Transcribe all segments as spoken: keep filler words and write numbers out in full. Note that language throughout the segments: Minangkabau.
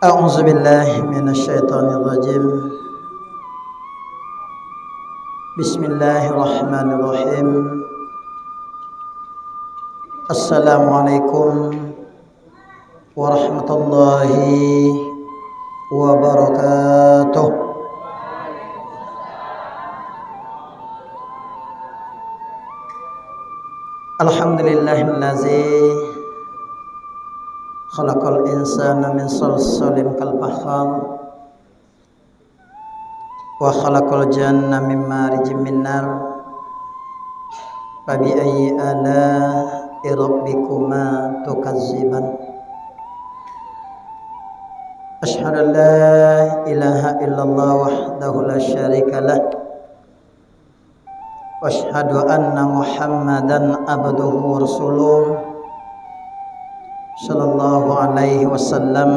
أعوذ بالله من الشيطان الرجيم. بسم الله الرحمن الرحيم. السلام عليكم ورحمة الله وبركاته. الحمد لله الذي خلق الإنسان من صلصال كالفخار وخلق الجن من مارج من نار. فبأي آلاء ربكما تكذبان. أشهد أن لا إله إلا الله وحده لا شريك له، وأشهد أن محمدا عبده ورسوله، صلى الله عليه وسلم،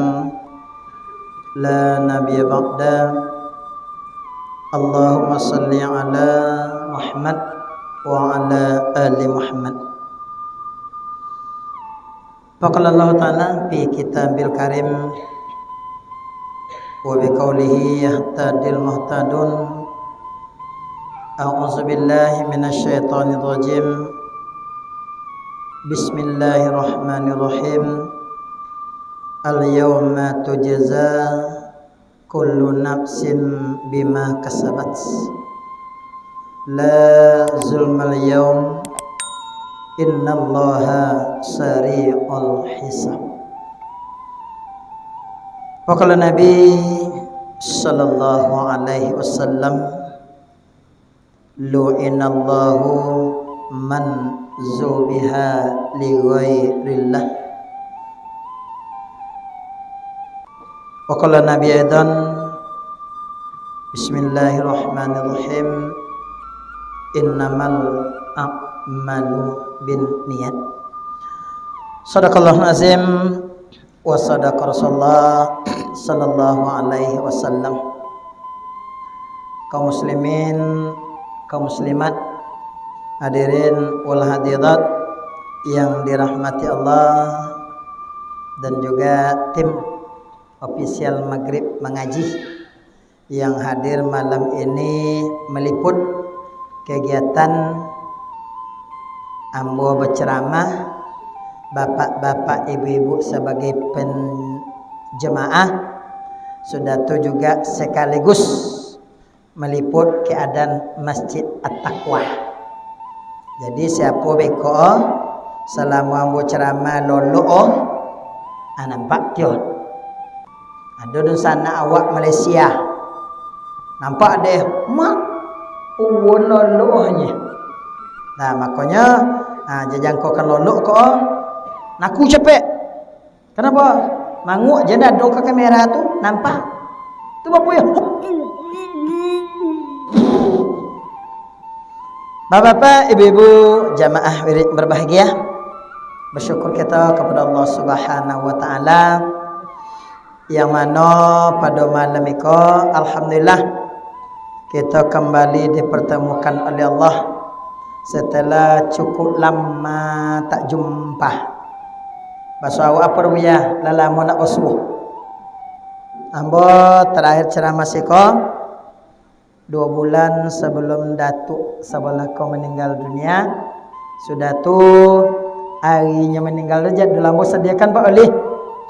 لا نبي بعده. اللهم صل على محمد وعلى آل محمد. فقال الله تعالى في كتابه الكريم، وبقوله يهتدي المهتدون. أعوذ بالله من الشيطان الرجيم. بسم الله الرحمن الرحيم. اليوم تجزى كل نفس بما كسبت. لا ظلم اليوم. إن الله سريع الحساب. وقال النبي صلى الله عليه وسلم، لعن الله من ذبح لغير الله. وقال النبي أيضا، بسم الله الرحمن الرحيم، إنما الأعمال بالنيات. صدق الله العظيم. Wa sadaqa Rasulullah sallallahu alaihi wasallam. Kaum muslimin, kaum muslimat, hadirin wal hadirat yang dirahmati Allah, dan juga tim ofisial Maghrib Mangaji yang hadir malam ini meliput kegiatan ambo berceramah, bapak-bapak, ibu-ibu sebagai penjemaah, sudah tu juga sekaligus meliput keadaan Masjid At-Taqwa. Jadi, siapo beko, salamo ambo ceramah lolok, ah, nampak tiot. Ado dunsanak awak Malaysia. Nampak deh, mak, uwun loloknyo. Nah, makonyo, ah, jajangkokan lolok ko, naku capek. Kenapa? Manguk je dado ka kamera tu, nampak. Tu bapo yo? Bapak-bapak, ibu-ibu, jamaah wirid berbahagia, bersyukur kita kepada Allah Subhanahu wa Ta'ala, yang mano pado malam iko, alhamdulillah, kita kembali dipertemukan oleh Allah setelah cukup lama tak jumpa. Baso awak apo, Buya? Lah lamo nak basuo. Ambo terakhir ceramah siko dua bulan sebelum Datuk Sabalako meninggal dunia. Sudah tu, arinyo meninggal tu jadul ambo sadiakan, Pak Oli.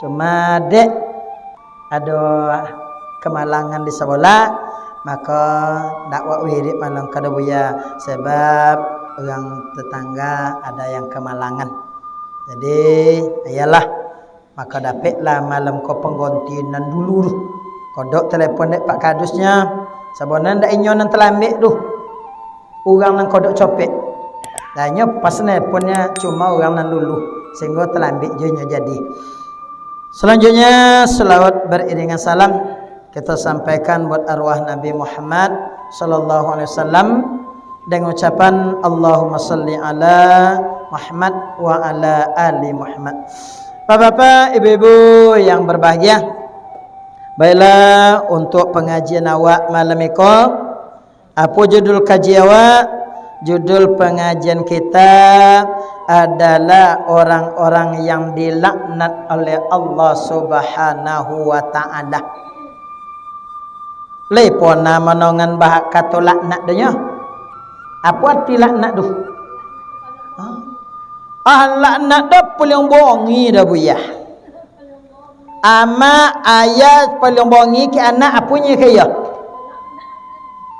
Cuma dek ado kemalangan di Sabolak, mako dak wak wirid malam ko doh, Buya, sebab urang tetangga ado yang kemalangan. Jadi, iyolah, mako dapeklah malam ko pangganti nan dulu tu. Kodok telepon dek Pak Kadusnyo, sabananyo ndak inyo nan talambek tu, urang nan kodok copek. Lah, inyo pas neleponnyo cuma urang nan dulu, sehinggo talambek jo inyo jadi. Selanjutnya, selawat beriringan salam kita sampaikan buat arwah Nabi Muhammad sallallahu alaihi wasallam dengan ucapan, "Allahumma salli ala Muhammad wa ala ali Muhammad." Bapak-bapak, ibu-ibu yang berbahagia, baiklah, untuk pengajian awak malam iko, apo judul kaji awak? Judul pangajian kita adalah orang-orang yang dilaknat oleh Allah Subhanahu wa Ta'ala. Lai pernah manongan bahas kato laknat doh nyo? Apo arti laknat tu? Ha? Ah, laknat tu paliang bongi dah, Buya. Amak, ayah paliang bongi ka anak, aponyo ka iyo?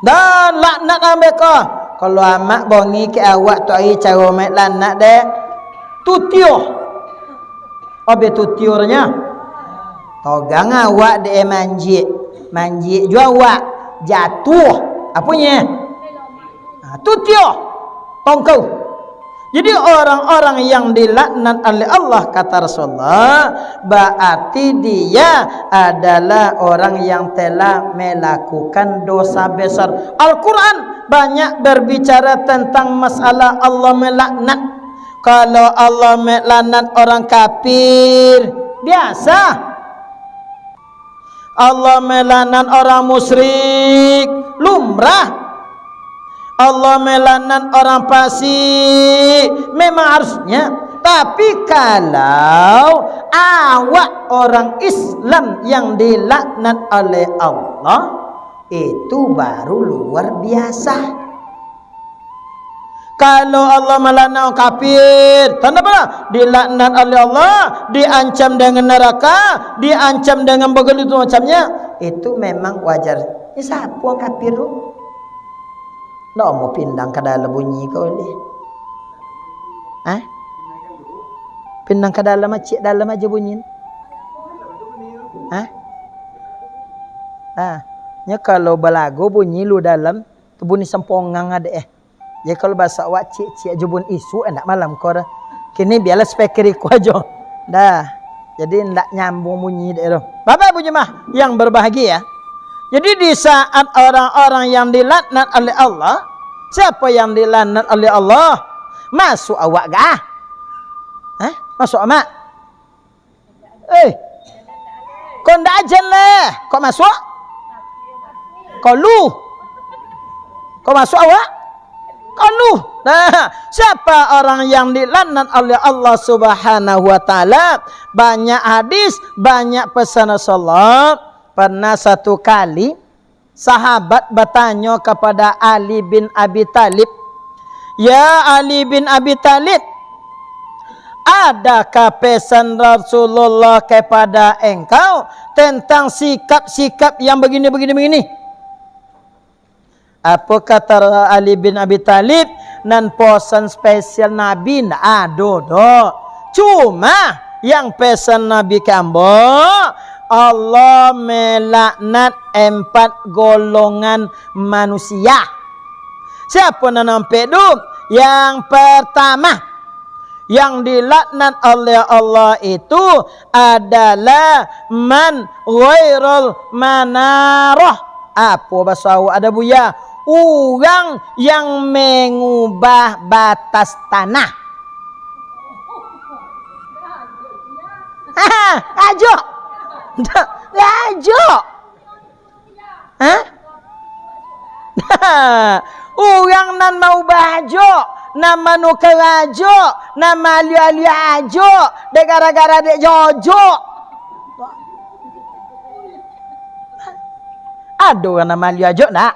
Dah, laknat ambek ko. Kalau amak bongi ka awak tu ari caro main laknat deh. Tutio. Obe tutio nyo. Togang awak dek manjiek. Manjiek juo awak. Jatuah. Aponyo? Ha, tutio. Tongkau. Jadi, orang-orang yang dilaknat oleh Allah, kata Rasulullah, berarti dia adalah orang yang telah melakukan dosa besar. Al-Quran banyak berbicara tentang masalah Allah melaknat. Kalau Allah melaknat orang kafir, biasa. Allah melaknat orang musyrik, lumrah. Allah melaknat orang fasik, memang harusnya. Tapi kalau awak orang Islam yang dilaknat oleh Allah, itu baru luar biasa. Kalau Allah malaknat urang kafir, tando apo lah? Dilaknat oleh Allah, diancam dengan neraka, diancam dengan bagalo tu macamnya. Itu memang wajar. Ni siapo urang kafir tu? Ndak mau pindang ka dalam bunyi kau ni. Hah? Pindang ka dalam, acik dalam aja bunyi. Hah? Ah, nya kalau balagu bunyi lu dalam, tu bunyi sampongang ada eh. Jadi kalau baso awak ciek-ciek ajo bunyi isuak, ndak malam ko dah. Kini biarlah speaker iko ajo. Dah. Jadi ndak nyambung bunyi dek tu. Bapak Ibu jemaah yang berbahagia. Jadi di saat orang-orang yang dilaknat oleh Allah, siapa yang dilaknat oleh Allah? Masuk awak gah? Hah? Masuk amak? Eh, kok ndak ajan leh? Kok masuk? Kok lu? Kok masuk awak? Kok lu? Nah, siapa orang yang dilaknat oleh Allah Subhanahu wa Ta'ala? Banyak hadis, banyak pesan Rasulullah. Pernah satu kali, sahabat batanyo kapada Ali bin Abi Thalib, "Ya Ali bin Abi Thalib, adakah pesan Rasulullah kepada engkau tentang sikap-sikap yang begini, begini, begini?" Apo kata Ali bin Abi Thalib? "Nan pesan spesial Nabi ndak ado doh. Cuma yang pesan Nabi ka ambo, Allah melaknat empat golongan manusia." Siapo nan ampek tu? Yang pertama, yang dilaknat oleh Allah itu adalah man ghairul manarah. Apo baso awak ado, Buya? Urang yang mengubah batas tanah. Ha, rajo. Rajo. Hah? Urang nan maubah ajo, nan manuka ajo, nan maaliah-aliah ajo, dek gara-gara dek jojok. Ado urang nan maaliah ajo ndak?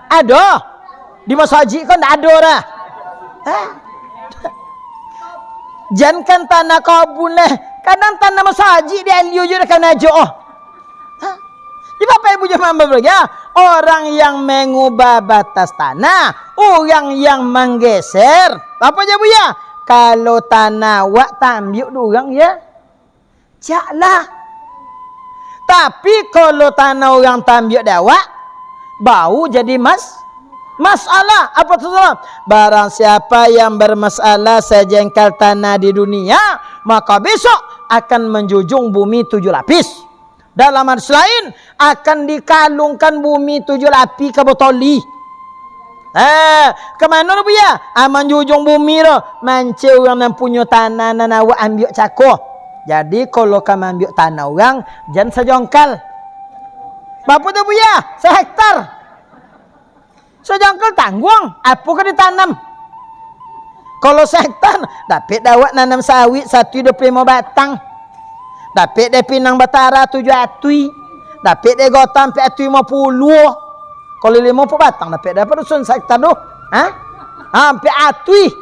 Ado. Di masajik ko ndak ado dah. Hah? Jankan tanah kobun eh. Kadang tanah masajik dialiah ajo dek karano ajo. Hah? Di Bapak Ibu jamaah berbahagia, orang yang mengubah batas tanah, orang yang manggeser. Apo ja, Buya? Kalau tanah awak taambiak dek urang, ya? Caklah. Tapi kalau tanah urang taambiak dek awak, baru jadi mas-, masalah. Apo tu salah? Barang siapa yang bermasalah sejengkal tanah di dunia, maka besok akan menjunjung bumi tujuh lapis. Dalam hadis lain, akan dikalungkan bumi tujuh lapis ka batoli. Ah, ka mano tu, Buya? Ah, manjunjung bumi tu. Mancik urang nan punyo tanah nan awak ambiak cako. Jadi, kalau ka maambiak tanah urang, jan sajongkal. Bara tu, Buya? Sahektar. Sajangkal tangguang, apo ka ditanam? Kalau sahekta, dapek dek awak nanam sawit satu duo puluah limo batang. Dapek dek Pinang Batara tujuah atuih. Dapek dek Gota ampek atuih limo puluah. Kalau limo puluah batang, dapek dek apo dusun sahekta tu? Ha? Ha, ampek atuih.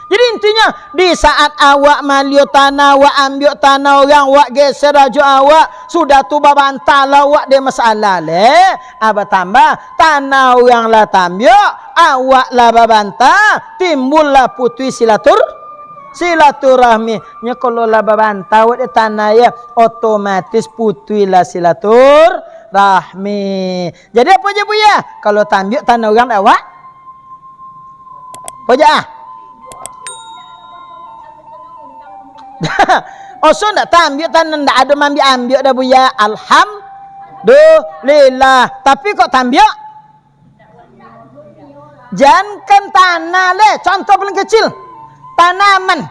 Jadi intinyo, di saat awak malio tanah, awak ambiak tanah urang, awak geser ajo awak, sudah tu babantahlah awak dek masalah leh. Ah, batambah, tanah urang lah tambiak, awak lah babantah, timbullah putuih silatur-, silaturahmi. Nyo kalau lah babantah awak dek tanah, yo, otomatis putuihlah silaturahmi. Jadi apo je, Buya? Kalau tambiak tanah urang dek awak? Apo je, ah? Oso ndak tambiak tanah, ndak ado mambiak-ambiak dah, Buya. Alhamdulillah. Tapi kok tambiak? Jankan tanah leh, contoh paling kecil, tanaman.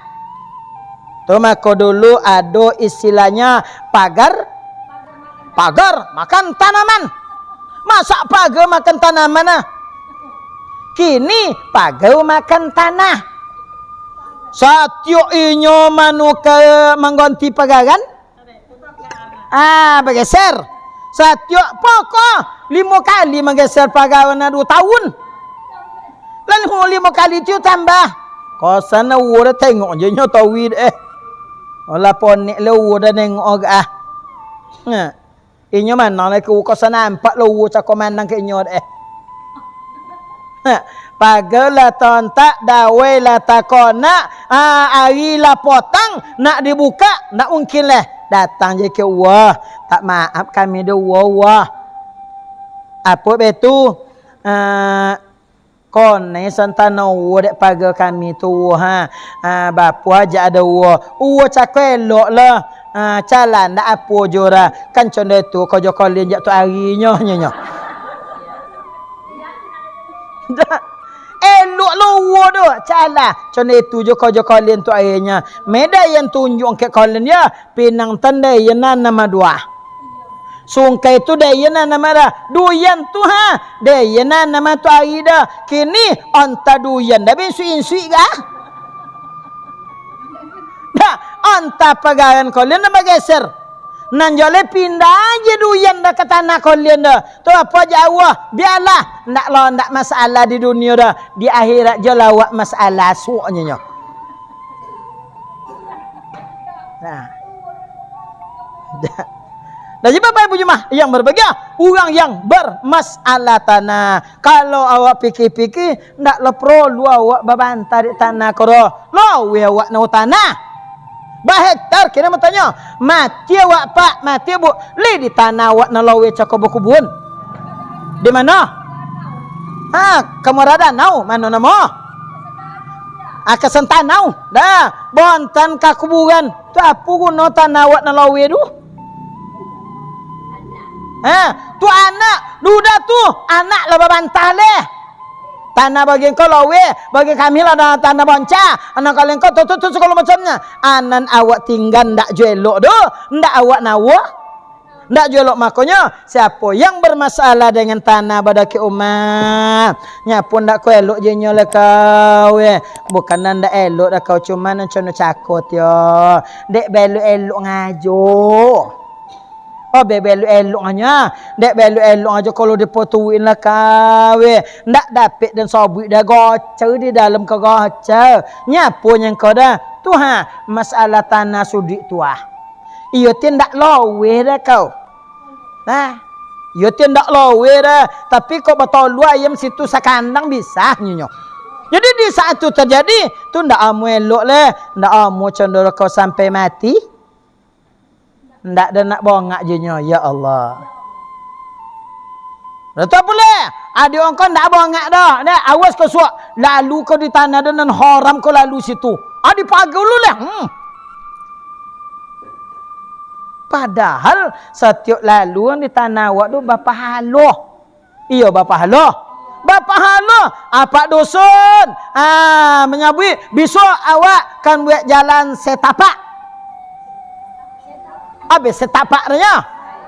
Tu mako dulu ado istilahnyo pagar, pagar makan tanaman. Masak pagar makan tanaman ah. Kini pagar makan tanah. Satiok inyo manuka mangganti pagaran, ah, bageser. Satiok pokok limo kali manggeser pagaran duo tahun. Lalu limo kali tu tambah. Kosan uwo dah tengok je nyo tawi deh. Olah ponek le uwo dah nengok agak ah. Nah. Inyo mano lai ka uko sanampak lo uwo cako manang ka inyo deh. Ha, pagar lah tontak, dawai lah takonak, ha, ari lah potang, nak dibukak, ndak mungkin leh. Datang je ka uwo, tak maaf kami do uwo, uwo. Apo be tu? Ah, Konai santano uwo dek paga kami tu, ha. Ha, bapo aja ado uwo. Uwo cako elok lah. Ha, calan dak apo jo lah. Kan condo itu ko jo kolin jak tu arinyo, nyo, nyo. Dak. Elok lo uwo tu. Calah. Condo itu jo ko jo kolin tu arinyo. Meda yang tunjuk kek kolin ya. Pinang tandai yang nanam aduah. Sungkai tu dek iyo nan nama dah. Duyan tu ha. Dek iyo nan nama tu ari dah. Kini onta duyan dah bisuik-insuik gah. Dah, onta pagaran kalian dah bageser. Nan joleh pindah aja duyan dah ka tanah kalian dah. Tu apo jauah. Biarlah. Ndak lo, ndak masalah di dunia dah. Di akhirat je lawak masalah suaknya nyo. Nah. Jadi Bapak Ibu jemaah yang berbahagia, urang yang bermasalah tanah, kalau awak pikir-pikir, ndak lo perlu awak babantah di tanah ko doh. Laweh awak nau tanah. Bahektar kini mau tanyo, mati awak pak, mati bu, li di tanah awak nan laweh cako bakubun. Di mano? Ha, Kamuara Danau, mano namo? Ah, Kasantanau. Dah, bontan ka kuburan. Tu apo guno tanah awak nan laweh tu? Ha, tu anak, duda tu, anak lah babantah leh. Tanah bagian kau laweh, bagian kami lah da-, tanah bonca. Anak kalian kau tu, tu, tu, sagalo macamnyo. Anan awak tingga ndak jo elok tu, ndak awak nawa. Ndak juo elok, makonyo, siapo yang bermasalah dengan tanah badakek umah, nyo pun ndak ko elok je nyo lah kau, eh. Bukan nan ndak elok dah kau, cuman nan cono cako tio. Dek belok-elok ngajo. Oh, be-, belok-elok nyo. Dek belok-elok ngajo kalau dipotuin lah kau, eh. Ndak dapek dan sobuik dah gocer di dalam ka gocer. Nyapo nyo kau dah. Tu ha, masalah tanah sudik tu ah. Iyo ti ndak loweh dah kau. Nah, iyo ti ndak loweh dah, tapi kok batolua ayam situ sakandang bisa nyo. Jadi di saat tu terjadi, tu ndak amuah elok leh, ndak amuah condoro kau sampai mati. Ndak ado nak bongak je nyo, ya Allah. Lah tu apo leh? Adi ongko ndak bongak doh. Nah, awas kau suak. Lalu kau di tanah dah nan haram kau lalu situ. Adi paga lu leh. Hmm. Padahal satiok lalu di tanah awak tu bapahalo. Iyo, bapahalo. Bapahalo. Apak Dusun, ah, manyabuik, bisuak awak kan buek jalan satapak. Abih satapak nyo.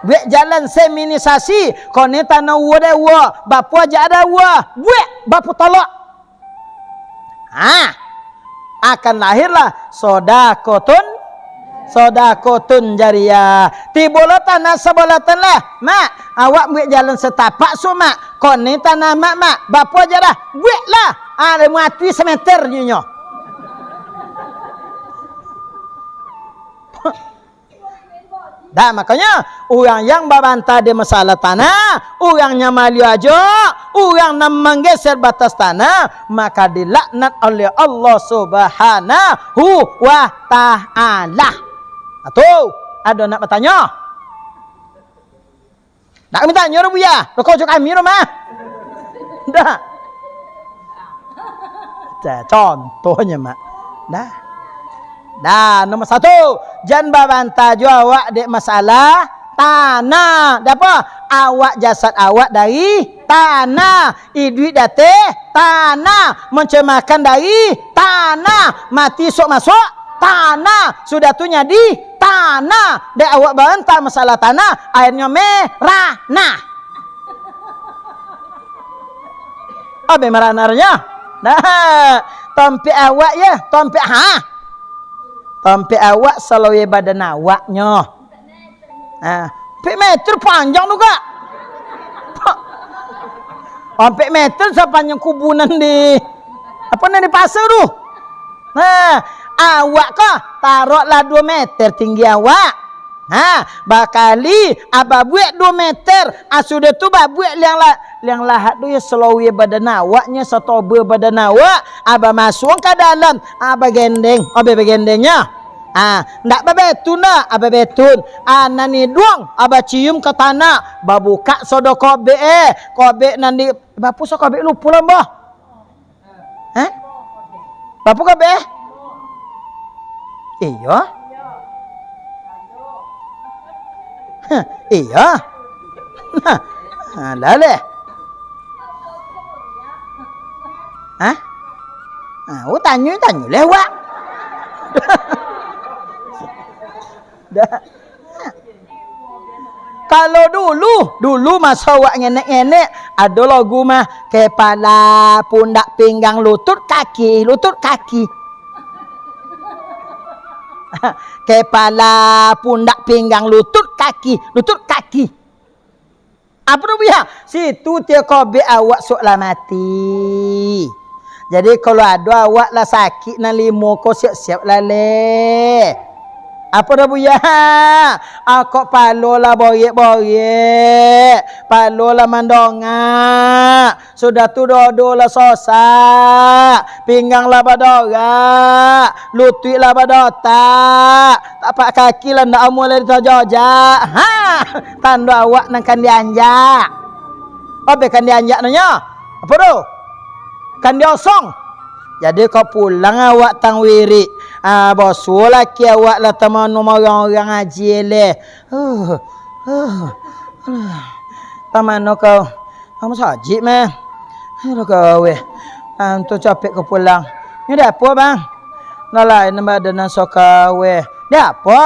Buek jalan seminisasi, koni tanah uwa dek uwa, bapo aja ada uwa, buek bapo tolok. Ha, akan lahirlah sodakotun, sodakotun jariah. Tibolah tanah sabalatan lah, Mak, awak buek jalan satapak su, Mak, koni tanah Mak, Mak, bapo aja dah, bueklah, ha, dah mati sameter nyo. Dah, makonyo, urang yang babantah di masalah tanah, urang yang maliu ajo, urang nan manggeser batas tanah, maka dilaknat oleh Allah Subhanahu wa Ta'ala. Atu, ado nak batanyo? Nak kami tanyo, Buya? Rokok jo kami, rumah? Dah. Dah, contohnyo, Mak. Dah. Dah, nomor satu, jan babantah jo awak dek masalah tanah. Dek apo? Awak, jasad awak dari tanah, iduik di ateh tanah, mancemakan dari tanah, mati sok masuk tanah, sudah tu nyadi tanah. Dek awak babantah masalah tanah, airnyo merah. Nah. Abe maranarnyo. Nah, tompek awak ya, tompek ha. Tompek awak salawai badan awaknyo. Ha, ampek meter panjang tu, Kak. Ampek meter sapanjang kubunan di, apo nan di pasar tu. Nah, awak ko taroklah duo meter tinggi awak. Ha, bakali, ah, babuek duo meter, ah, sudah tu babuek liang la-, liang lahat tu yo salawai badan awaknyo, satoba badan awak, ah, bamasuak ka dalam, ah, bagendeng, obe bagendengnyo. Ah, ndak babetun doh, ah, babetun. Ah, nan iduang, ah, bacium ka tanah, babukak sodo kobek, eh, kobek nan di, bapo so kobek lupo lah, Mbah. Hah? Bapo kabeh? Iyo. Hah, iyo. Nah, alah leh. Hah? Ah, oh, tanyo, tanyo leh, wak. Dah. Kalau dulu, dulu maso awak ngenek-ngenek, ado lagu mah, kepala, pundak, pinggang, lutut, kaki, lutut, kaki. Kepala, pundak, pinggang, lutut, kaki, lutut, kaki. Apo tu, Buya? Situ tiok kobek awak sok lah mati. Jadi, kalau ado awak lah sakik nan limo ko, siap-siap lah leh. Apo dah, Buya? Ah, kok palo lah borek-borek, palo lah mandongak, sudah tu dodo lah sosak, pinggang lah badorak, lutuik lah badotak, tapak kaki lah ndak amuah lai ditojojak. Ha! Tando awak nan kan dianjak. Obe kan dianjak nanyo. Apo tu? Kan diosong. Jadi, kok pulang awak tang wirik, ah, basuo laki awak lah tamanu urang-urang aji leh. Huh, huh, huh. Tamanu kau? Kamu sajik mah. Aduh, kau weh. Antu capek kau pulang. Nyo dek apo, Bang? Nah, lain badan nan soka weh. Dek apo?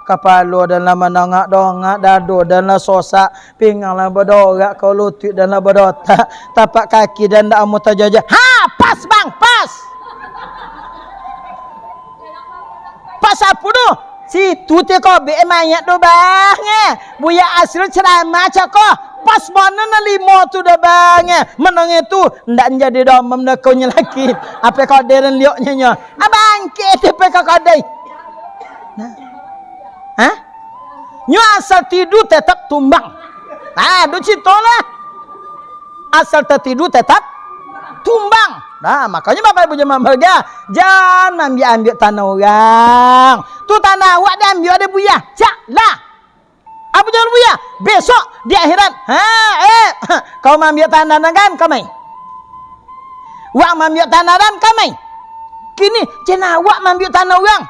Kapalo dan lah mandongak-dongak, dado dan lah sosak. Pinggang lah badorak, kau lutuik dan lah badotak, tapak kaki dan ndak amuah tajajah. Ha, pas, Bang, pas. Pas apo tu? Situ ti kobek mayat tu, Bang, eh. Buya Asrul ceramah cako. Pas bana nan limo tu dah, Bang, eh. Menang itu ndak jadi domam dah kau nyelaki. Apa kau deren lioknya nyo? Abang ke tipe kau kodai. Nah. Hah? Nyo asal tidu tetap tumbang. Ah, do cito lah. Asal tatidu tetap tumbang. Nah, makonyo Bapak Ibu jamaah bahagia, jan maambiak-ambiak tanah urang. Tu tanah awak diambiak dek Buya. Cak lah. Apo jan Buya? Besok di akhirat. Ha, eh, kau maambiak tanah nan kan, kau mai. Wak maambiak tanah dan kamai. Kini, jan awak maambiak tanah urang.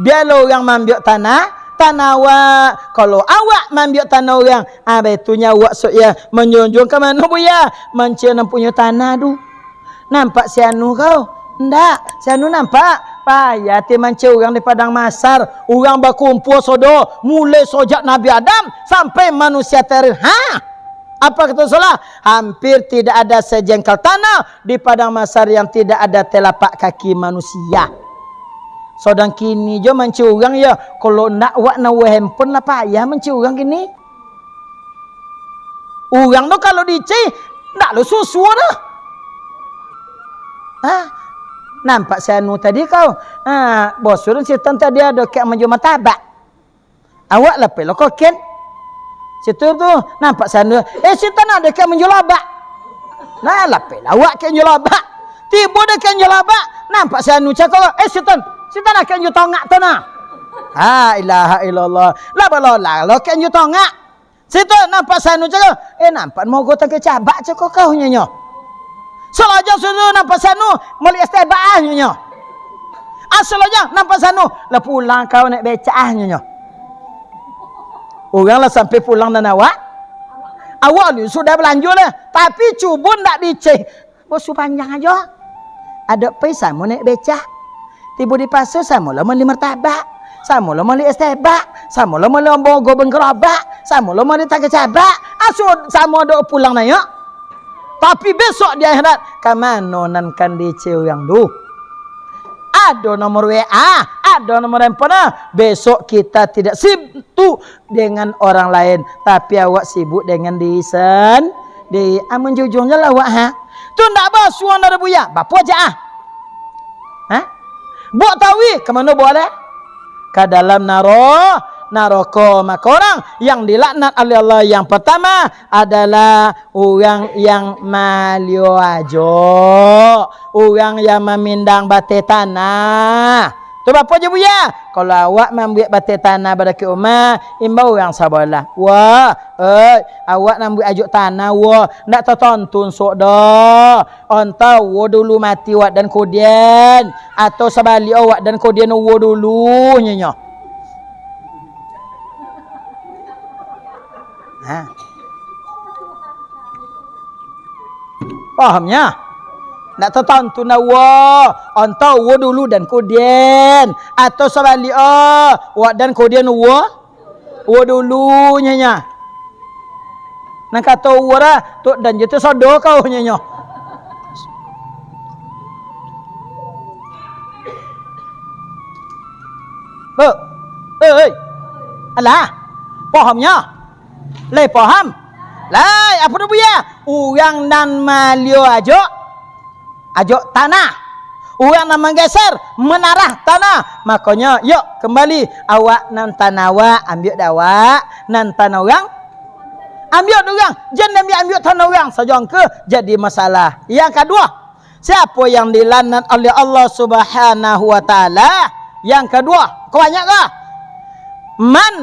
Bialah urang maambiak tanah, tanah awak. Kalau awak maambiak tanah urang, ah, baitunyo awak sok ya manjunjuang ka mano, Buya? Mancari nan punyo tanah tu. Nampak si anu kau? Ndak. Si anu nampak? Payah ti mancari urang di padang mahsyar, urang bakumpua sodo, mulai sojak Nabi Adam sampai manusia terakhir. Ha? Apa kata Rasulullah? Hampir tidak ada sejengkal tanah di padang mahsyar yang tidak ada telapak kaki manusia. Sodang kini jo mancari urang yo, kalau ndak wak nawa handphone lah payah mancari urang kini. Urang tu kalau dicari, ndak lo susu dah. Ha? Nampak si Anu tadi kau? Ha, bos urang si Tan tadi ado kek manjual martabak. Awak lah pai lo koken. Situ tu, nampak si Anu, eh, si Tan ado kek manjual lobak. Nah, lah pai lah awak kek manjual lobak. Tibo dah kek manjual lobak, nampak si Anu cako, eh, si Tan, si Tan ado kek manjual tongak tu nah. Ha, ilaha illallah. Lah balola lo kek manjual tongak. Situ nampak si Anu cako, eh, nampak mogo tangkai cabak cako kau nyo nyo. Salajang situ nampak si Anu, mali es teh bak ah nyo nyo. Asalnya nampak si Anu, lah pulang kau naik becak ah nyo nyo. Urang lah sampai pulang dan awak, awak ni sudah balanjo lah. Tapi cubo ndak dicek. Bosu panjang ajo. Ado pai samo naik becak. Tibo di paso samo lo mali martabak. Samo lo mali es teh bak. Samo lo mali mogo bengkerobak. Samo lo mali tangkai cabak. Aso samo ado pulang nayo. Tapi besok di akhirat, ka mano nan kan dicek urang tu? Ado nomor W A, ado nomor handphone, ah. Besok kita tidak sibuk dengan orang lain, tapi awak sibuk dengan diri sendiri. Amun jujung je lah awak, ha? Tu ndak basuang dari buya, bapo aja, ah? Ha? Buat tawi, ka mano buat, eh? Ka dalam naro-, naroko. Maka orang yang dilaknat oleh Allah yang pertama adalah urang yang malio ajo, urang yang mamindang bateh tanah. Tu bapo jo buya? Kalau awak mambuek bateh tanah badakek umah, imbau urang sabalah. Wah, oi, awak mambuek ajo tanah, wah, ndak tatontun sok doh. Antah uwo dulu mati wak dan kudian, atau sabalik awak dan kudian uwo dulu, nyo nyo. Ha. Pahamnya? Ndak tatantu na uwo, antah uwo dulu dan kudian, atau sabalik, oh, wak dan kudian uwo, uwo dulu, nyo nyo. Nan kato uwo dah, tok dan jatuh sodo kau, nyo nyo. Hei, hei, hei. Alah, pahamnya? Lai paham? Lai, apo tu, buya? Urang nan malio ajok, ajok tanah. Urang nan manggeser, manarah tanah. Makonyo, yok, kambali. Awak nan tanah awak, ambiak dek awak. Nan tanah urang, ambiak dek urang. Jan ambiak-ambiak tanah urang sajo, angku jadi masalah. Yang kaduo, siapo yang dilanat oleh Allah Subhanahu wa Ta'ala? Yang kaduo, kok banyak kah? Man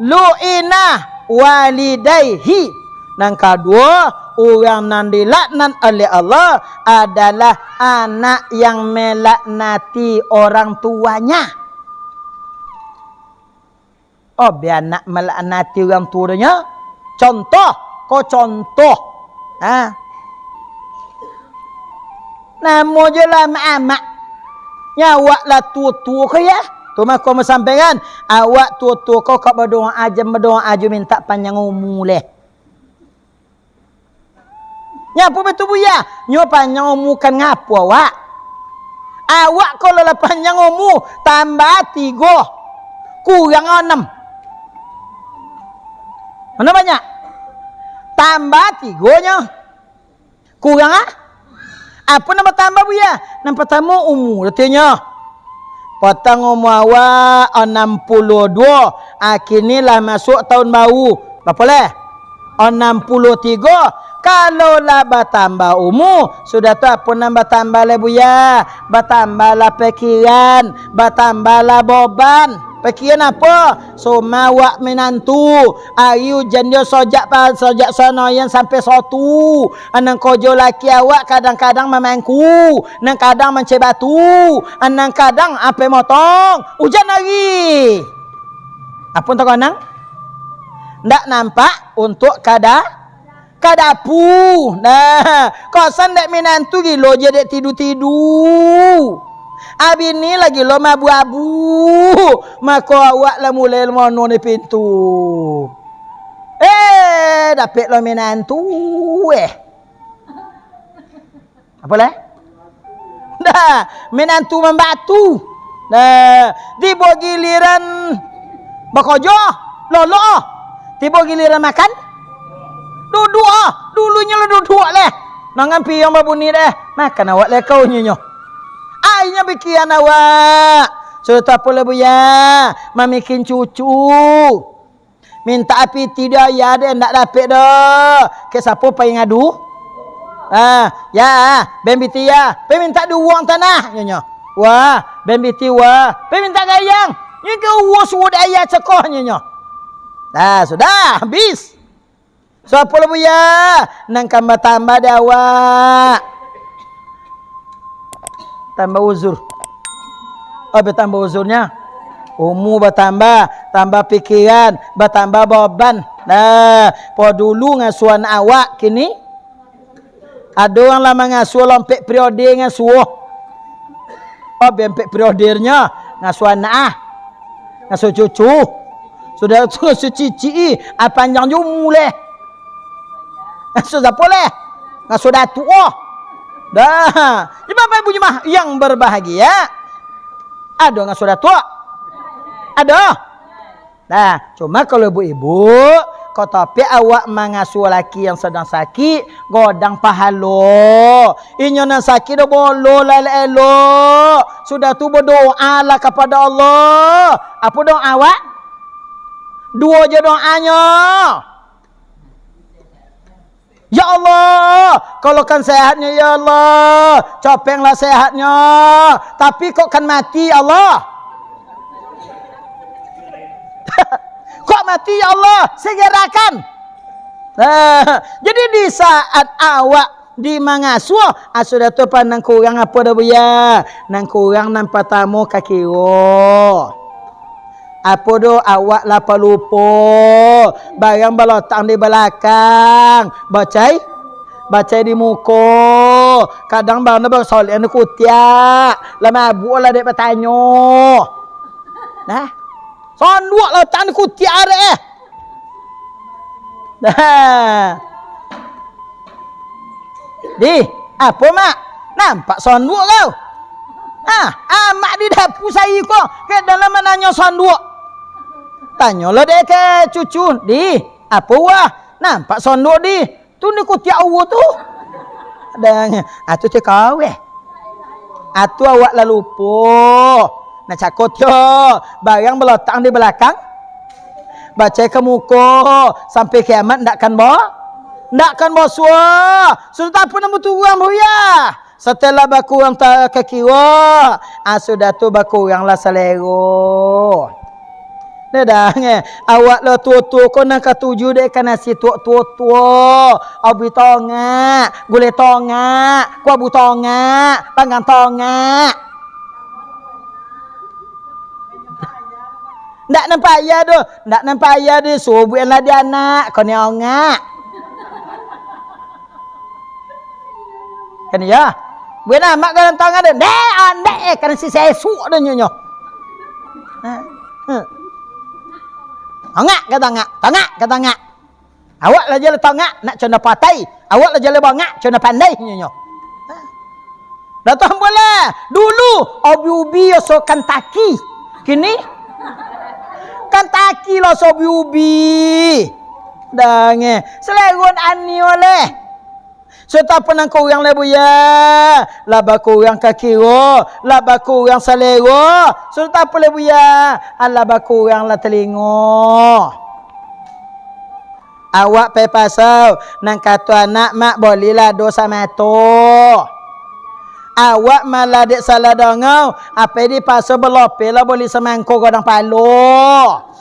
lu'ina walidaihi. Nan kaduo, urang nan dilaknat oleh Allah adalah anak yang melaknati orang tuanya. Oh, bia anak malaknati urang tuo nyo. Contoh, ko contoh. Ha. Namo jo lah amak-amak. Nyo awak lah tuo-tuo ko ya. Tu mah ko masampaikan, awak tuo-tuo ko kok badoa aja, badoa aja mintak panjang umua leh. Nyapo batua, Buya? Nyo panjang umua kan ngapo awak? Awak kalau lah panjang umua, tambah tigo, kurang anam. Mano banyak? Tambah tigo nyo, kurang ah? Apo nan batambah, Buya? Nan partamo umua, katonyo. Patang umua awak anam puluah duo, a kini lah masuak taun baru. Bapo leh? Anam puluah tigo. Kalau lah batambah umua, sudah tu apo nan batambah leh, Buya? Batambahlah pikiran, batambahlah boban. Pikiran apo? Soma awak minantu, ari ujan nyo sojak pa-, sojak sanoyan sampai sotu. Anang kojo laki awak kadang-kadang mamangku, nan kadang mancai batu, anang kadang ampai motong. Ujan ari. Apo nan takonang? Ndak nampak untuak kada-, kadapu. Nah, kosan dek minantu gilo je dek tidu-tidu. Abini lagi lo maabu-abu, mako awak lah mulai mano ni pintu. Eh, dapek lo minantu, eh. Apo lai? Dah, minantu mambatu. Nah, tibo giliran bakojo, lolok. Tibo giliran makan, duduak. Dulunyo lo duduak leh. Nang ampiang babuni deh. Makan awak leh kau nyinyo. Ai nyo pikian awak. Sudah tu apo lah, Buya? Mamikin cucu. Mintak pitih di ayah deh, ndak dapek doh. Ka sapo pai ngadu? Ah, ya, ben pitih ya. Pai mintak duwong tanah, nyonyo. Wah, ben pitih wah. Pai mintak gayang. Nyo ka uwo suwo di ayah cekoh, nyonyo. Dah, sudah, habis. Sapo lah, Buya? Nan ka batambah di awak. Tambah uzur. Oh, batambah uzurnya. Umur batambah, tambah pikiran, batambah baban. Nah, po dulu ngasuahan awak, kini ado urang lah mangasuah lo ampek periode ngasuah. Oh, ampek periodenyo ngasuah anak ah. Ngasuah cucu. Sudah tu ngasuah cicik, ah, panjang jo umur leh. Ngasuah sapo leh? Ngasuah datuak oh. Dah. Jadi Bapak Ibu jemaah yang berbahagia, ado ngasuah datuak? Ado. Nah, cuma kalau ibu-ibu, kok tapi awak mangasuah laki yang sadang sakik, godang pahalo. Inyo nan sakik do bolo lah elok-elok. Sudah tu badoa lah kapada Allah. Apo doa awak? Duo je doanyo. Ya Allah, kalokan sehatnyo, ya Allah, copenglah sehatnyo. Tapi kok kan mati, ya Allah? Kok mati, ya Allah? Segerakan. Nah, jadi di saat awak di mangasuah, ah, sudah tu apa nan kurang apo dah, Buya? Nan kurang nan patamo ka kiro. Apo doh awak lah palupo, barang balotak di balakang, bacai, bacai di muko, kadang barang balotak di kutiak, lah mabuk lah dek batanyo. Nah, sonduak lah lotak di kutiak dek eh. Nah. Di, apo, Mak? Nampak sonduak kau? Ah, amak di dapua saiko, ka dalam mananyo sonduak. Tanyolah dek ka cucu, "Di, apo wah? Nampak sonduak, Di? Tu ni kutiak uwo tu." Adanyo, "Ah, tu cek kau, eh." Atu awak lah lupo. Nah, cako tio, barang balotak di balakang, bacai ka muko, sampai kiamat ndak kan bo-, ndak kan bosuo. Sudah tak pernah butuh urang, Buya. Setelah bakurang ta-, ka kiro, ah, sudah tu bakuranglah salero. Dah, dah, ngeh. Awak lah tuo-tuo ko nan katuju dek ka nasi tuo-tuo. Abui tongak, gulai tongak, kuabu tongak, panggang tongak. Ndak nan payah doh, ndak nan payah doh, subuah lah di anak, ko ni ongak. Kan iyo? Buek amak ka tangah deh. Dek, ondeh, eh, kan si sesuk dah nyo, nyo. Ha? Ha. Tangak ka tangak, tangak ka tangak. Awak lah jaleh tangak, nak cana patai. Awak lah jaleh bangak, cana pandai, nyo, nyo. Ha? Dah tambah lah. Dulu, ubi-ubi yo so Kentucky. Kini? Kentucky lah so ubi-ubi. Dah, ngeh. Selegon ani oleh. Sudah apa nan kurang lai, Buya? Lah bakurang ka kiro, lah bakurang salero. Sudah apa lai, Buya? Alah bakurang lah talingo. Awak pai pasar, nan kato anak, "Mak, boli lado samato." Awak malah dek salah dangau, apai di pasar balopeh lah boli samangko godang palo.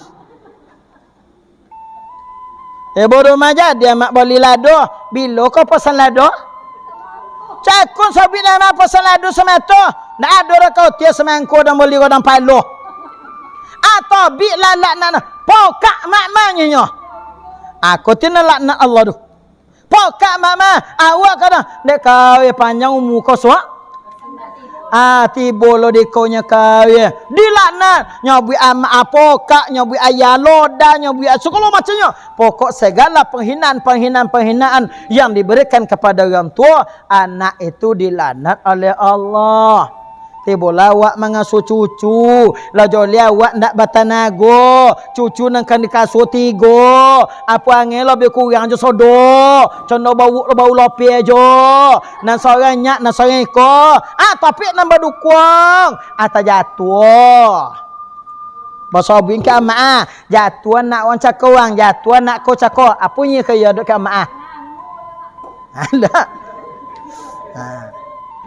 Eh, bodoh mah jadi amak boli lado. Bilo ko pasan lado? Cakun sobik dah amak pasan lado samato. Ndak ado dah kau tiap samangko dan boli godang palo. Atau bik lalak nak, nak. Pokak mak manyo nyo. Aku ti nak laknat Allah tu. Pokak mak mah. Awak kadang. Dek kau, eh, panjang umur kau suak. Ah, tibo lo di ko nyo kawin. Dilaknat. Nyabuik amak apo kak, nyabuik ayah loda, nyabuik sagalo macamnyo. Pokok segala penghinaan, penghinaan, penghinaan yang diberikan kepada orang tua, anak itu dilaknat oleh Allah. Tibolah awak mangasuah cucu, lah joleh awak ndak batanago, cucu nan ka dikasuah tigo, apo angin labiah kurang jo sodo, condo bau, bau lopeh jo, nan sorang nyak, nan sorang iko, ah, topik nan badukuang, ah, tajatuah. Basobing ka amak ah, jatuah nak wang cako wang, jatuah nak ko cako, apo nyo ka iyo dek ka amak ah? Alah. Ha.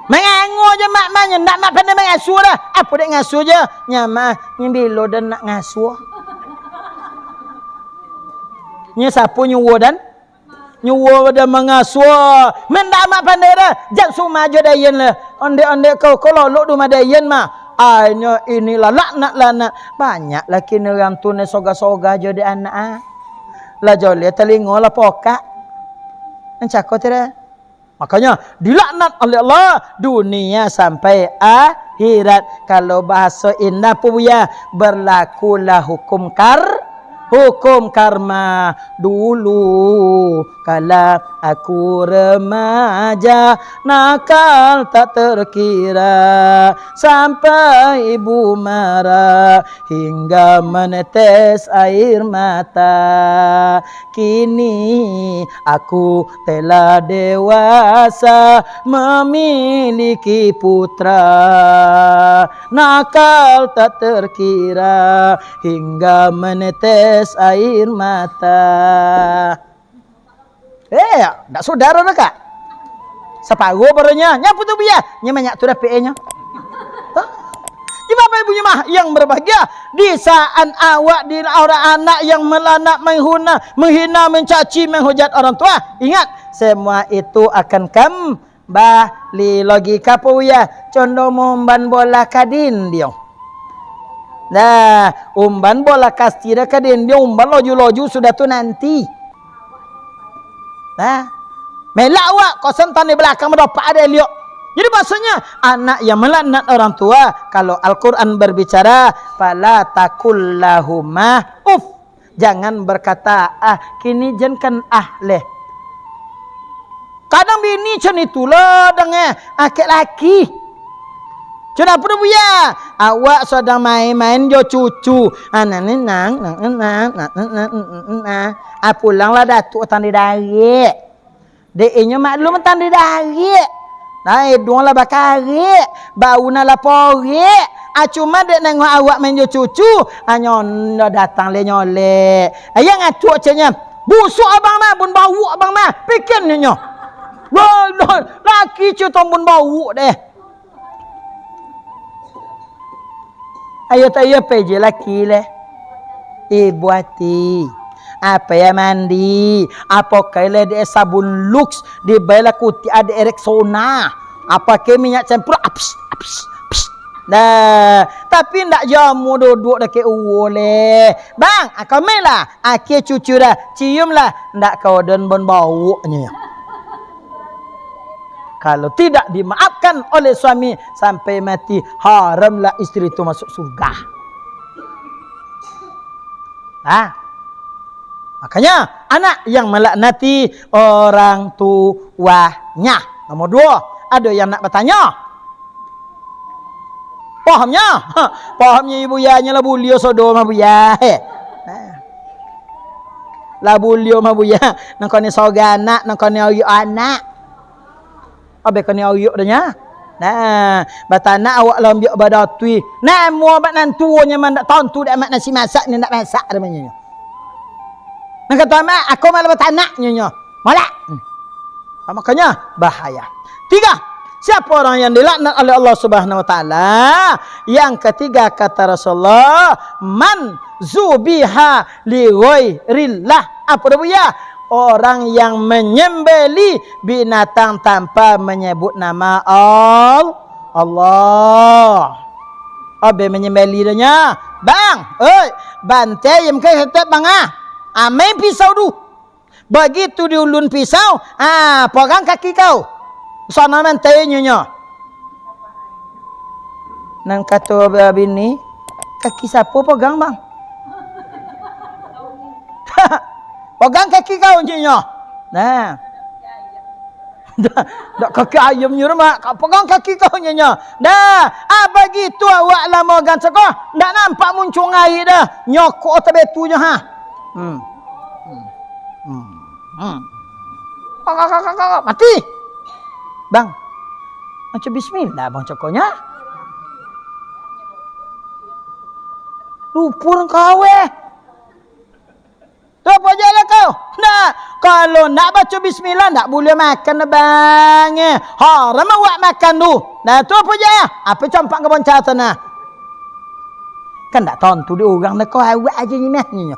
Mangango je mak, mak nyo, ndak mak pandai mangasuah dah. Apo dek ngasuah je? Nya mak, nyo bilo dan nak ngasuah. Nyo sapo nyuwo dan? Nyuwo dan mangasuah. Men ndak mak pandai dah. Jan suma jo dayen lah. Ondek-ondek kau, kau lolok di rumah dayen mah. Ai nyo inilah laknat-laknat. Banyak lah kini urang tu ne soga-soga jo dek anak ah. Lah joleh talingo lah pokak. Nan cako tu dah. Makonyo, dilaknat oleh Allah dunia sampai akhirat. Kalau bahaso indah, Apo Buya, berlakulah hukum kar-, hukum karma. Dulu kala aku remaja, nakal tak terkira, sampai ibu marah hingga menetes air mata. Kini aku telah dewasa, memiliki putra, nakal tak terkira, hingga menetes air mata. Eh, ndak sudaro dah, Kak? Saparo baronyo, nyapu tu biah. Nyo banyak tu dapek e nyo. Hah? Jadi Bapak Ibu jemaah yang berbahagia, di saat awak di orang anak yang melanak, menghina, menghina, mencaci, menghujat orang tua, ingat, semua itu akan kembali lagi ka Apo Buya, condo maumban bola ka dindiang. Nah, umban bola kasti dah ka dindiang, umban loju-loju sudah tu nanti. Nah, melak awak, kosong tandai balakang, badopak ado liok. Jadi maksudnya, anak yang melaknat orang tua, kalau Al-Quran berbicara, "Fala taqul lahuma uff." Jangan berkata, "Ah, kini jan kan ah leh." Kadang bini cam itulah dang eh, akek laki. Cun apo dah Buya? Awak sadang main-main jo cucu. Ah, nah, nah, nah, nah, nah, nah, nah, nah, nah, nah. Ah, pulanglah Datuk tandai darik. Dek inyo maklum tandai darik. Nah, iduang lah bakarik, bau nah lah porik. Ah, cuma dek nengok awak main jo cucu, ah, nyo nyo datang leh nyolek. Ah, yang acuk caknyo, "Busuk abang mah, bun bawuk abang mah." Pikia nyo. Loh, loh, laki cuto bun bawuk deh. Ayo tak iyo pai je laki leh. Ibu ati. Apo ya mandi? Apo kai leh dek sabun Lux, dibailah kutik adek Rexona. Apo ke minyak campur? Aps, aps, aps. Nah, tapi ndak jamu duduk dakek uwo leh. Bang, akamai lah. Akhir cucu dah. Cium lah. Ndak kau don bon bawuknyo. Kalau tidak dimaafkan oleh suami sampai mati, haramlah istri itu masuk surga. Ha? Makanya, anak yang melaknati orang tuanya. Nomor dua, ada yang nak bertanya? Pahamnya? Ha, pahamnya ibu ya, nyo lah bulio sodo mah Buya. Heh. Lah bulio mah Buya. Nang kau ni soga anak, nang kau ni oyok anak. Abeh kau ni oyok dah nya. Nah, batanak awak lah ambiak badatui. Nah, mua bak nan tuo nyo mah ndak tantu dek amak nasi masak ni ndak masak dah manyo. Nang kato amak, aku malah batanak nyo nyo. Molek. Hmm. Ah, makanya bahaya. Tiga, siapa orang yang dilaknat oleh Allah Subhanahu wa taala? Yang ketiga kata Rasulullah, "Man zubiha li ghairillah." Apa dah Buya? Orang yang menyembelih binatang tanpa menyebut nama Al-, Allah. Abe menyembelih dah nya. Bang, oi, bantai ayam ke setek bang ah. Amai pisau tu. Bagitu diulun pisau, ah, porang kaki kau. Sono mantai nyo nyo. Nan kato babini, "Kaki sapo pogang, Bang?" "Pogang kaki kau," nyo. Nah. Dak, dak kaki ayam nyo, Mak. "Kau pogang kaki kau," nyo. Dah, ah, bagitu awak lah magang cako. Ndak nampak muncuang aia dah. Nyokok tabetu nyo, ha. Hmm. Hmm. Hmm. Hmm. Mati. "Bang, maco bismillah, Bang," cokonyo. "Lupo kau, eh." "Tu apo aja lah kau?" "Ndak, kalau ndak baco bismillah, ndak buliah makan, Bang, eh. Haram awak makan tu. Nah, tu apo aja? Apo campak ka bonca tu, nah?" Kan ndak tantu di urang dah, kau awak aja ni mah, nyo.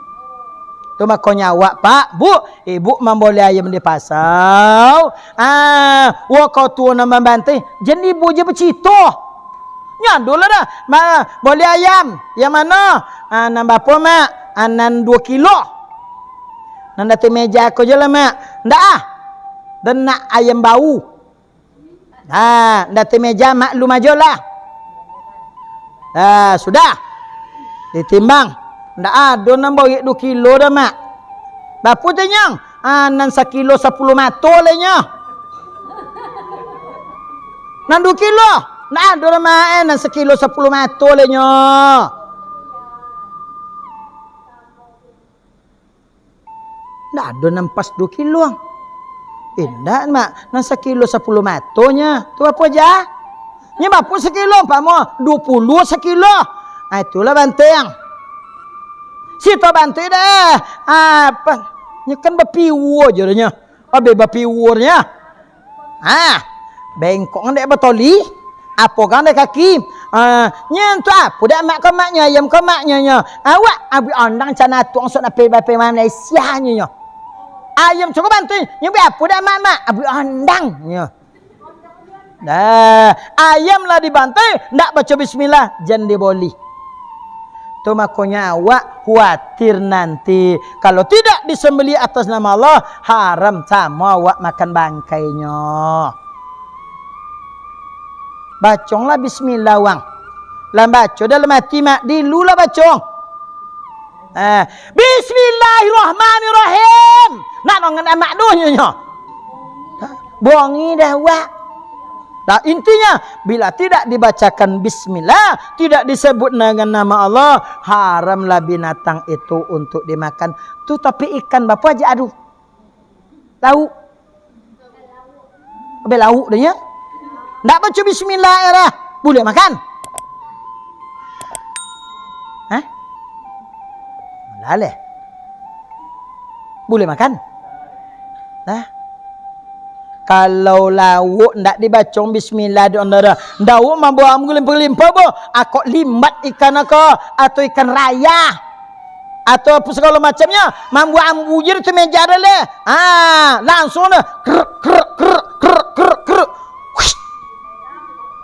Tu makonyo awak, Pak, Bu, Ibu mamboli ayam di pasau. Ah, wo kau tuo nan mambantai, jan ibu je bacito. Nyo ado lah dah. Ma-, boli ayam, yang mano? Ah, nan bapo, Mak? Ah, nan duo kilo. Nan di ateh meja ko je lah, Mak. Ndak ah. Den nak ayam bau. Ha, di ateh meja maklum ajo lah. Ha, sudah. Ditimbang. Ndak ado nan bauik duo kilo dah, Mak. Bapo tu, Nyang? Ah, nan sakilo sapuluah mato lah nyo. Nan duo kilo. Ndak ado lah, Mak, eh, nan sakilo sapuluah mato lah nyo. Ndak ado nan pas duo kilo. Indak, Mak. Nan sakilo sapuluah mato nyo. Tu apo ja? Nyo bapo sakilo, umpamo duo puluah sakilo. Ah, itulah bantuak. Sito bantuak deh. Apo? Nyo kan bapiwua jo nyo. Abih bapiwua nyo. Ah, bengkok dek batoli. Apo kan dek kaki? Ah, nyo tu apo dek mak ko maknyo, ayam ko maknyo nyo. Awak abuik ondang cana tuang sok napeh bapeh Malaysia nyo nyo. Ayam cukup bantuak, nyo bia apo dek mak, mak? Abuik ondang nyo. Nah, ayam lah dibantai, ndak baco bismillah, jan diboli. Tu makonyo awak khuatir nanti, kalau tidak disembelih atas nama Allah, haram samo awak makan bangkainyo. Baconglah bismillah, wang. Lah baco dalam ati, mak, dilu lah bacong. Ah, bismillahirrahmanirrahim. Nak nongan amak doh nyo nyo. Bongi dah wak. Nah, intinya, bila tidak dibacakan bismillah, tidak disebut dengan nama Allah, haramlah binatang itu untuk dimakan. Tu tapi ikan bapo aja, aduh. Lauk. Abih lauk dah nyo. Ndak baco bismillah, eh, dah. Buliah makan? Hah? Laleh. Buliah makan? Nah. Kalau lauk ndak dibacong bismillah, dek ondara. Ndak mambuang manggulimpang-limpang, boh. Akok limbat ikan ako, atau ikan raya. Atau apo sagalo macamnyo, mambuak ambu je tu meja dah leh. Ah, langsung dah. Kruk, kruk, kruk, kruk, kruk, kruk. Hush.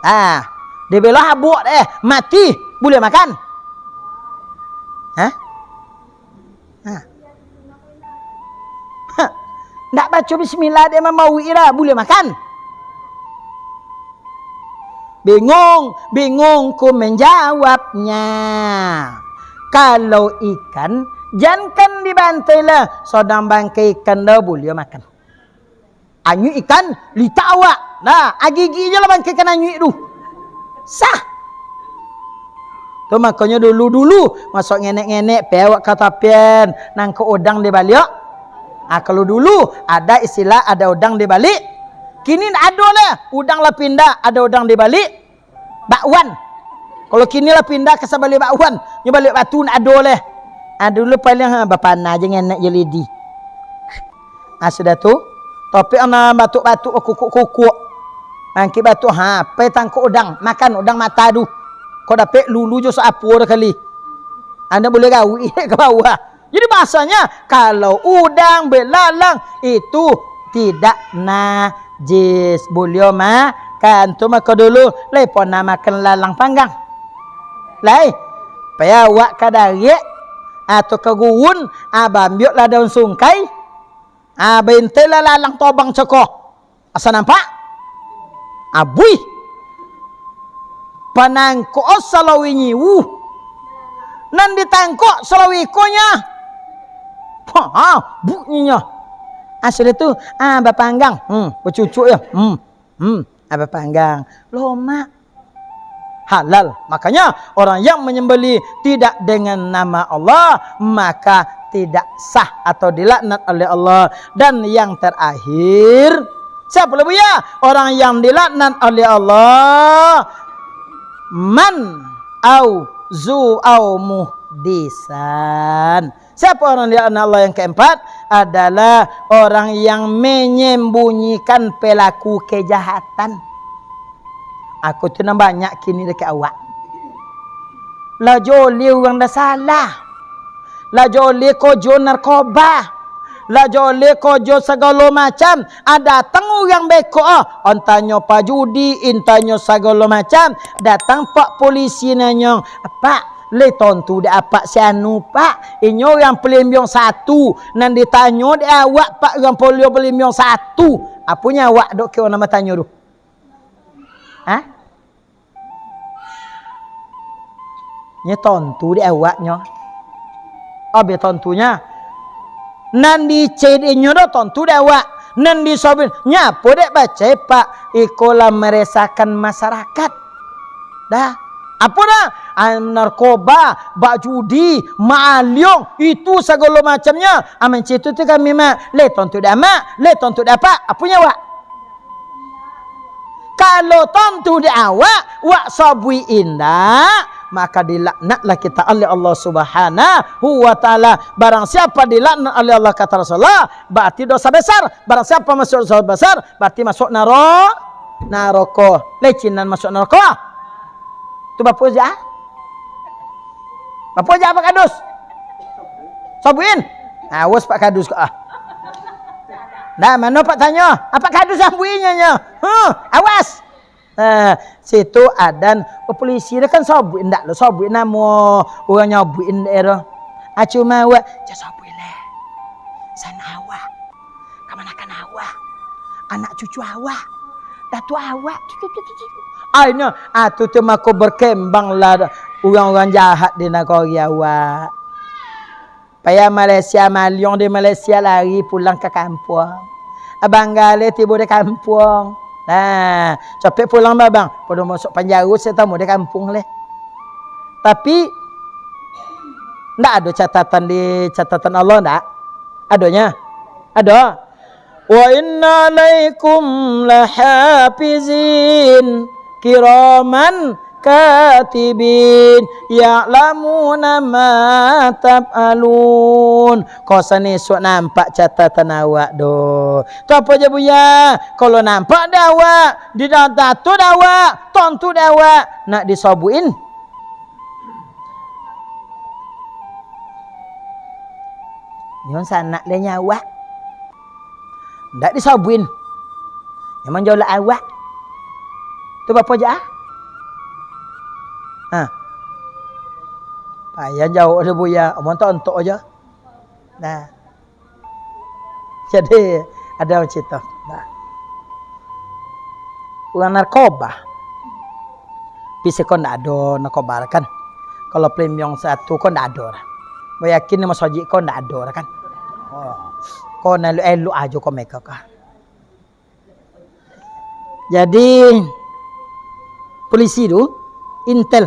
Ah, dibelah abuak deh, mati. Buliah makan? Hah? Hah? Hah. Ndak baco bismillah deh, mamauik dah, buliah makan? Bingung, bingung ku manjawabnya. Kalau ikan, jankan dibantai lah, sodang bangkai ikan dah buliah makan. Anyuik ikan, litak awak. Nah, agigi je lah bangkai ikan anyuik tu. Sah. Tu makonyo dulu-dulu, masuk ngenek-ngenek, pai awak ka tapian, nangkok udang di baliak. Ah, kalau dulu, ada istilah ada udang di balik. Kini ndak ado lah, udang lah pindah, ada udang di balik bakwan. Kalau kini lah pindah ka sabalik bakwan, nyo balik batu ndak ado lah. Ah, dulu paling, ha, bapana je ngenek je lidi. Ah, sudah tu, topik nan batuk-batuk, bakukuk-kukuk. Angkik batuk, ha, pai tangkok udang, makan udang mata tu. Kok dapek lulu jo sapo dah kali. Anda boleh gawik ka bawah. Jadi bahasanya, kalau udang belalang itu tidak najis, buliah makan. Tu mako dulu, lai pernah makan lalang panggang? Lai, pai awak ka dariak atau ka guun, ah, baambiaklah daun sungkai, ah, baintailah lalang tobang cako. Asa nampak? Abuih. Panangkok salawi nyiwu. Nan ditangkok salawi ikonyo. Ha, ha, bunyinya. Asli tu, ah, bapanggang. Hmm, bacucuk ya. Hmm, hmm, ah, bapanggang. Lomak. Halal. Makanya, orang yang menyembelih tidak dengan nama Allah, maka tidak sah atau dilaknat oleh Allah. Dan yang terakhir, siapa lah, Buya? Orang yang dilaknat oleh Allah, man au zu au muhdisan. Siapa orang dilaknat Allah yang keempat? Adalah orang yang menyembunyikan pelaku kejahatan. Aku tu nan banyak kini dakek awak. Lah joleh urang dah salah. Lah joleh kojo narkoba. Lah joleh kojo sagalo macam. Ah, datang urang beko, ah. Antanyo pajudi, intanyo sagalo macam. Datang pak polisi nanyo, "Pak, lai tontu dek apak si anu, Pak? Inyo urang Pelimbiong satu. Nan ditanyo dek awak, Pak, urang Polio Pelimbiong satu." Aponyo awak dok kiro nan batanyo tu? Hah? Nyo tontu dek awaknyo. Abih tontunyo. Nan dicai dek inyo do tontu dek awak. Nan disobin, nyapo dek bacai, Pak? Iko lah meresahkan masyarakat. Dah. Apo dah? Ah, narkoba, bak judi, maaliong, itu sagalo macamnyo. Ah, mancituti kami, Mak. Lai tontu dek Amak, lai tontu dek Apak. Aponyo awak? Kalau tontu dek awak, wak sabuik indak, maka dilaknatlah kita oleh Allah Subhanahu wa Ta'ala. Barang siapa dilaknat oleh Allah, kata Rasulullah, berarti dosa besar. Barang siapa masuk dosa besar, berarti masuk naro-, naroko. Lecinan masuk naroko. Tu bapo ja? Bapo ja Pak Kadus? Sabuin. Awas Pak Kadus ko, ah. Nah, mano Pak tanyo? Apak Kadus sabuinnyo nyo. Huh, awas. Nah, situ adan, oh, polisi dah kan sabuik, ndak lo sabuik namo urang nyabuik ndak ero. Ah, cuma awak, ja sabuik leh. San awak. Kamanakan awak. Anak cucu awak. Datuak awak. Ai nyo, ah, tu tu mako berkembanglah urang-urang jahat di nagori awak. Payah Malaysia maliong di Malaysia, lari pulang ka kampuang. Abang Gale tibo di kampuang. Nah, capek pulang babang, pado masuk panjaro, saya tamu di kampuang leh. Tapi ndak ado catatan di catatan Allah, ndak? Adonyo? Ado. "Wa inna alaikum lahafizin kiraman katibin ya'lamuna ma taf'alun." Ko sanesuak nampak catatan awak do. Tu apo ja, Buya? Kalau nampak dek awak, di dalam tato dek awak, tontu dek awak, nak disobuin? Nyo sanak leh nyo awak. Ndak disobuin. Nyo manjolak awak. Tu bapo ja? Ha. Payah jawab deh, Buya. Omong tontok aja. Nah. Jadi, ada urang cerita. Nah. Urang narkoba. Tapi siko ndak ado narkoba kan. Kalau Pelimbiong satu ko ndak ado lah. Ambo yakin di masajik ko ndak ado lah kan. Oh. Ko nan elok-elok ajo ko mereka ka. Jadi, polisi tu, intel.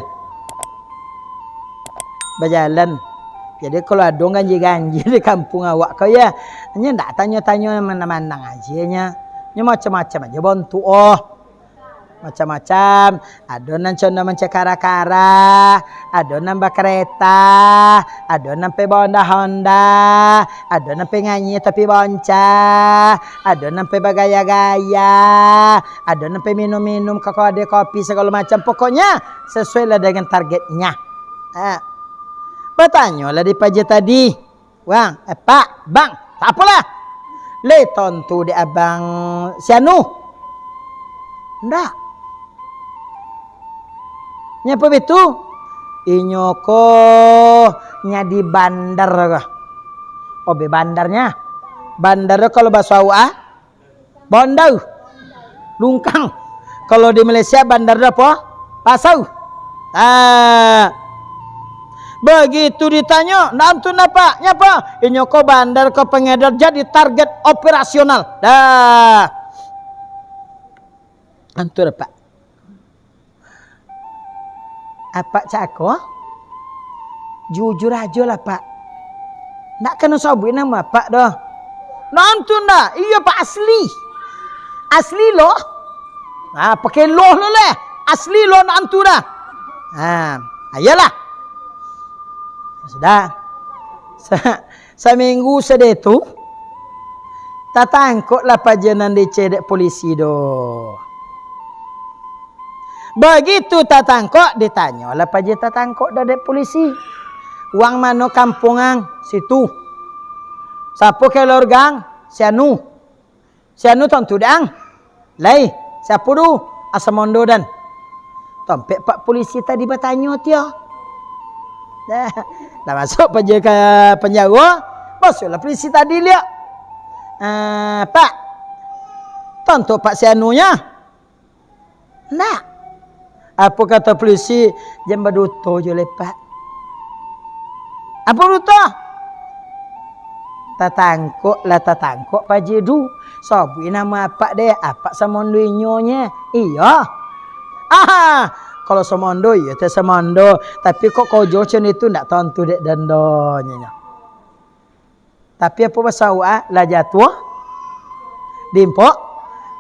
Bajalan. Jadi, kalau ado ganjil-ganjil di kampuang awak ko, ya, nyo ndak tanyo-tanyo, manang-manang aja nyo. Nyo macam-macam aja bontuk, oh. Macam-macam. Ado nan condo mancakara-kara, ado nan bakareta, ado nan pai bahonda-honda, ado nan pai nganyi tapi bonca, ado nan pai bagaya-gaya, ado nan pai minum-minum ka kadai kopi sagalo macam. Pokoknya, sesuailah dengan targetnya. Ha. Batanyolah di paja tadi. Wang, eh, Pak, Bang, tak apolah. Lai tontu dek abang si anu? Ndak. Nyapo bitu? Inyo ko nyadi bandar ka. Obe bandarnya. Bandar kalau baso awak, ah? Bandar. Lungkang. Kalau di Malaysia bandar tu apo? Pasar. Ah. Begitu ditanyo, "Ndak antu ndak, Pak? Nyapa?" "Inyo ko bandar, ko pangedar, jadi target operasional." Dah. "Antu ndak, Pak?" "Apak cako?" "Jujur ajo lah, Pak. Ndak kano sabuik namo apak doh." "Ndak antu ndak?" "Iyo, Pak, asli. Asli lo." "Ah, pakai lo lo leh. Asli lo, ndak antu dah." "Ah, iyolah." Sudah. Sa-, saminggu sadeh tu, tatangkoklah paja nan dicek dek polisi doh. Bagitu tatangkok, ditanyolah paja tatangkok dek polisi. "Urang mano kampung ang?" "Situ." "Sapo keluarga ang?" "Si anu." "Si anu tantu dek ang?" "Lai, siapo tu?" "Asamondo dan." Tampek pak polisi tadi batanyo tio. Dah, dah masuk paja ka panjaro, masuklah polisi tadi liak. "Ah, Pak, tantu Pak si anunyo?" "Ndak." Apo kato polisi? "Jan baduto jo lai, Pak." "Apo duto?" "Tatangkok lah tatangkok paja tu. Sabuik namo apak deh, apak samondo inyo nyo." "Iyo." "Aha, kalau samondo, iyo teh samondo. Tapi kok kojo cen itu, ndak tantu dek dandonyo nyo." Tapi apo baso awak ah? Lah jatuah dimpok,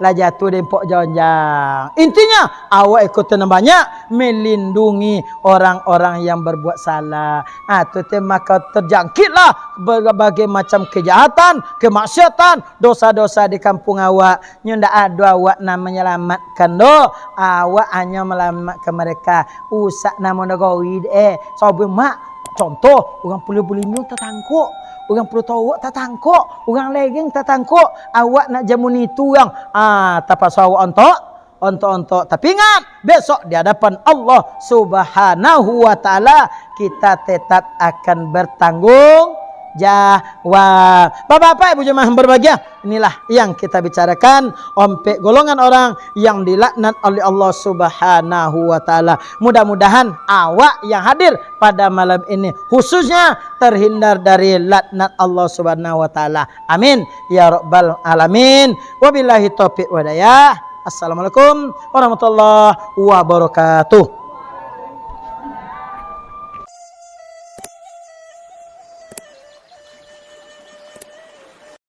lah jatuah dimpok janjang. Intinya, awak iko tu nan banyak melindungi orang-orang yang berbuat salah. Ah, tu teh maka terjangkitlah berbagai macam kejahatan, kemaksiatan, dosa-dosa di kampung awak. Nyo ndak ado awak nan manyalamatkan doh. Awak hanyo malamatkan mereka. Usak namo nagari dek, eh. Sabuik mak, contoh, urang Pulo Bulimuang tatangkok, urang Pulo Tawak tatangkok, urang Lereng tatangkok. Awak nak jamun itu urang, ah, tapaso awak ontok, ontok-ontok. Tapi ingat, besok di hadapan Allah Subhanahu wa Ta'ala, kita tetap akan bertanggung jawab. Bapak-bapak, ibu jemaah yang berbahagia, inilah yang kita bicarakan, ompek golongan orang yang dilaknat oleh Allah Subhanahu wa Ta'ala. Mudah-mudahan awak yang hadir pada malam ini khususnya terhindar dari laknat Allah Subhanahu wa Ta'ala. Amin ya rabbal alamin. Wabillahi taufiq wal hidayah. Assalamualaikum warahmatullahi wabarakatuh.